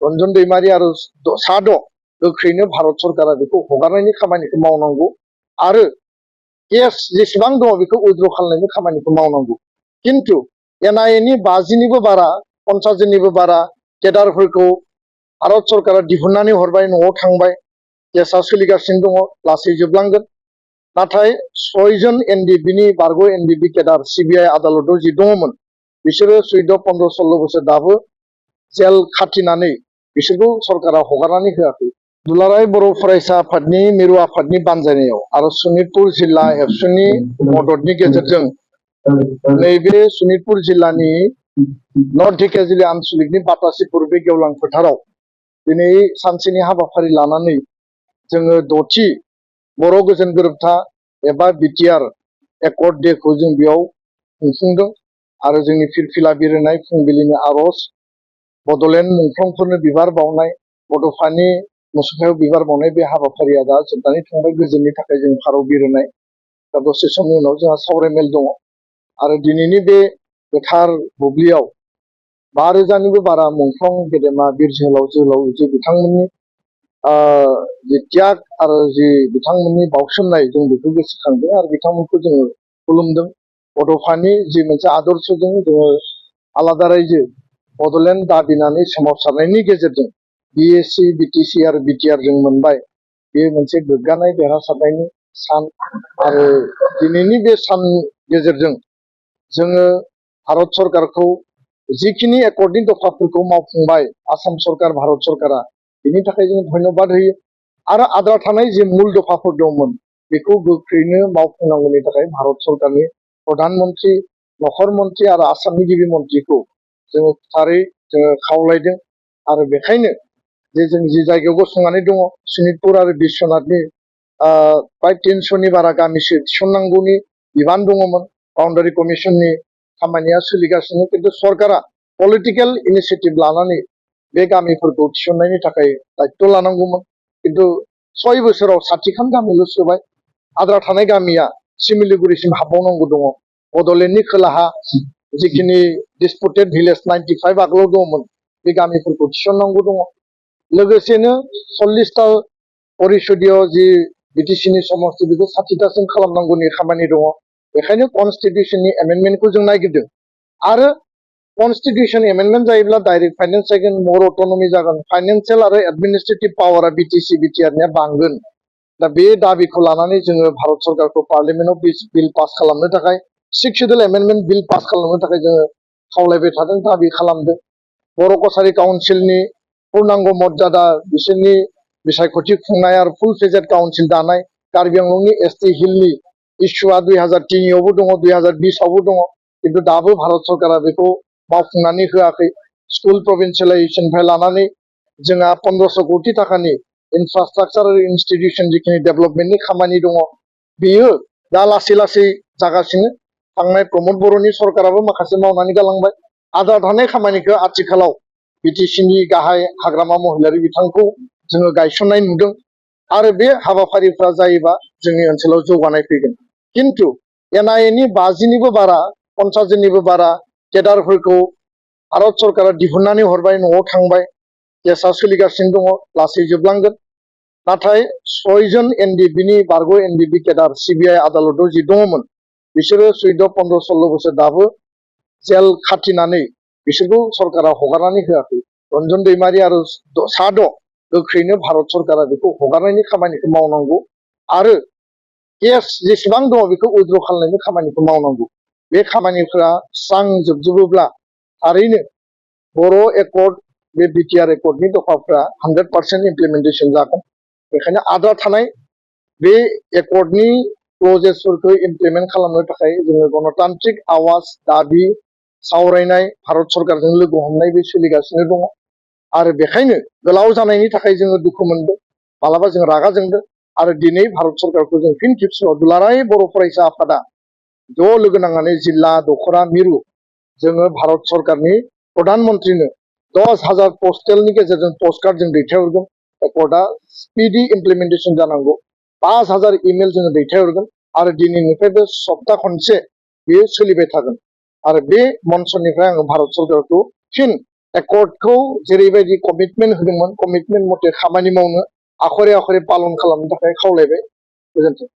रन्जन दैमारि आरो साद' गोख्रैनो भारत सरकारा बेखौ हगारनायनि खामानिखौ मावनांगौ आरो केस जेसेबां दङ बेखौ उइथड्र खालामनायनि खामानिखौ मावनांगौ। किन्तु एनआइए नि 50निबो बारा 50 जननिबो बारा केडारफोरखौ भारत सरकारा दिहुननानै हरबाय, न'आव थांबाय, केसा सोलिगासिनो दङ, लासै जोबलांगोन। नाथाय 6 जन एनडिबिनि बारग' एनडिबि केडार सिबिआइ आदालताव जि दङमोन बिसोरो 14, 15, 16 बोसोर दाबो जेल खाथिनानै बिसोरखौ सरकारा हगारनानै होआखै। दुलाराय बर' फरायसा आफादनि मिरु आफादनि बानजायनायाव आरो सनितपुर जिल्ला एबसुनि मददनि गेजेरजों नैबे सनितपुर जिल्लानि नर्थ धेकियाजुलि आनसलिकनि बातासिपुर बे गेवलां फोथाराव दिनै सानसेनि हाबाफारि लानानै जोङो 6थि बर' गोजोन गोरोबथा एबा बिटिआर एकर्ड डेखौ जों बेयाव खुंफुंदों आरो जोंनि फिरफिला बिरहोनाय फुंबिलिनि आर'ज, बड'लेण्ड मुंख्लंफोरनो बिबार बावनाय, बड'फानि मुसुखायाव बिबार बावनाय बे हाबाफारिया दा जोबनानै थांबाय। गोजोननि थाखाय जों फारौ बिरहोनाय, दा दसे समनि उनाव जोंहा सावरायमेल दङ आरो दिनैनि बे गोथार बुब्लियाव 5000निबो बारा मुंख्लं गेदेमा बिर जोहोलाव जि बिथांमोननि जि त्याग आरो जि बिथांमोननि बावसोमनाय जों बेखौ गोसोखांदों आरो बिथांमोनखौ जोङो खुलुमदों। बड'फानि जि मोनसे आदर्शजों जोङो आलादा रायजो बड'लेण्ड दाबिनानै सोमावसारनायनि गेजेरजों बिएसि, बिटिसि आरो बिटिआर जों मोनबाय। बे मोनसे गोग्गानाय देरहासारनायनि सान आरो दिनैनि बे सान गेजेरजों जोङो भारत सरकारखौ जिखिनि एकर्डनि दफाफोरखौ मावफुंबाय आसाम सरकार, भारत सरकारा, बेनि थाखाय जों धन्यबाद होयो आरो आद्रा थानाय जे मुल दफाफोर दंमोन बेखौ गोख्रैनो मावफुंनांगौनि थाखाय भारत सरकारनि प्रधान मन्त्रि, नखर मन्त्रि आरो आसामनि गिबि मन्त्रिखौ जोङो थारै जोङो खावलायदों आरो बेखायनो जे जों जि जायगायाव गसंनानै दङ सनितपुर आरो बिश्वनाथनि प्राय 300नि बारा गामिसो थिसननांगौनि बिबान दङमोन। बाउन्डारि कमिसननि खामानिया सोलिगासिनो, किन्तु सरकारा पलिटिकेल इनिसिएटिभ लानानै बे गामिफोरखौ थिसननायनि थाखाय दायित्व लानांगौमोन। किन्तु 6 बोसोराव 60खान गामिल' सोबाय। आद्रा थानाय गामिया सिमिलिगुरिसिम हाबबावनांगौ दङ। बड'लेण्डनि खोलाहा जिखिनि डिसपुटेड भिलेज 95 आगोलाव दङमोन बे गामिफोरखौ थिसननांगौ दङ। लोगोसेनो 40टा परिषदीय जि बिटिसिनि समस्ति बेखौ 60टासिम खालामनांगौनि खामानि दङ। बेखायनो कनस्टिटिउसननि एमेन्डमेन्टखौ जों नागिरदों आरो कनस्टिटिउसन एमेन्डमेन्ट जायोब्ला डाइरेक्ट फाइनेन्स जागोन, मर अट'नमि जागोन, फाइनेन्सियेल आरो एडमिनिस्ट्रेटिभ पावारा बिटिसि बिटिआरनिया बांगोन। दा बे दाबिखौ लानानै जोङो भारत सरकारखौ पार्लियामेन्टआव बिल पास खालामनो थाखाय 6 शिड्युल एमेन्डमेन्ट बिल पास खालामनो थाखाय जोङो खावलायबाय थादों, दाबि खालामदों। बर' कसारि काउन्सिलनि पूर्णांग मर्यादा बिसोरनि बिसायख'थि खुंनाय आरो फुल फेजेड काउन्सिल दानाय, कार्बि आंलंनि एसटि हिलनि इस्युआ 2003आवबो दङ, 2020आवबो दङ, किन्तु दाबो भारत सरकारा बेखौ मावफुंनानै होआखै। स्कुल प्रभिन्सियेलाइजेसननिफ्राय लानानै जोंहा 1500 कोटि थाखानि इनफ्रास्ट्राक्चार आरो इनस्टिटिउसन जिखिनि डेभेलपमेन्टनि खामानि दङ बेयो दा लासै लासै जागासिनो। थांनाय प्रमद बर'नि सरकाराबो माखासे मावनानै गालांबाय। आद्रा थानाय खामानिखौ आथिखालाव बिटिसिनि गाहाय हाग्रामा महिलारि बिथांखौ जोङो गायसननाय नुदों आरो बे हाबाफारिफ्रा जायोबा जोंनि ओनसोलाव जौगानाय फैगोन। किन्तु एनआइए नि 50निबो बारा 50 जननिबो बारा केडारफोरखौ भारत सरकारा दिहुननानै हरबाय, न'आव थांबाय, केसा सोलिगासिनो दङ, लासै जोबलांगोन। नाथाय 6 जन एनडिबिनि बारग' एनडिबि केडार सिबिआइ आदालताव जि दङमोन बिसोरो 14, 15, 16 बोसोर दाबो जेल खाथिनानै बिसोरखौ सरकारा हगारनानै होआखै। रन्जन दैमारि आरो साद' गोख्रैनो भारत सरकारा बेखौ हगारनायनि खामानिखौ मावनांगौ आरो केस जेसेबां दङ बेखौ उइथड्र खालामनायनि खामानिखौ मावनांगौ। बे खामानिफोरा स्रां जोबजोबोब्ला थारैनो बर' एकर्ड बे बिटिआर एकर्डनि दफाफ्रा 100% इमप्लिमेन्टेसन जागोन। बेखायनो आद्रा थानाय बे एकर्डनि क्लजेसफोरखौ इमप्लिमेन्ट खालामनो थाखाय जोङो गणतान्त्रिक आवाज, दाबि, सावरायनाय, भारत सरकारजों लोगो हमनाय बे सोलिगासिनो दङ आरो बेखायनो गोलाव जानायनि थाखाय जोङो दुखु मोनदों, मालाबा जों रागा जोंदों आरो दिनै भारत सरकारखौ जों फिन खेबसेबाव दुलाराय बर' फरायसा आफादा ज' लोगो नांनानै जिल्ला, दख'रा, मिरु जोङो भारत सरकारनि प्रधान मन्त्रिनो 10,000 पस्टेलनि गेजेरजों पस्टकार्ड जों दैथायहरगोन। एकर्डआ स्पिडि इमप्लिमेन्टेसन जानांगौ। 5000 इमेल जोङो दैथायहरगोन आरो दिनैनिफ्राय बे सप्ता खनसे बेयो सोलिबाय थागोन आरो बे मन्चनिफ्राय आङो भारत सरकारखौ फिन एकर्डखौ जेरैबायदि कमिटमेन्ट होदोंमोन कमिटमेन्ट मथे खामानि मावनो आखरे आखरे पालन खालामनो थाखाय खावलायबाय गोजोन्थों।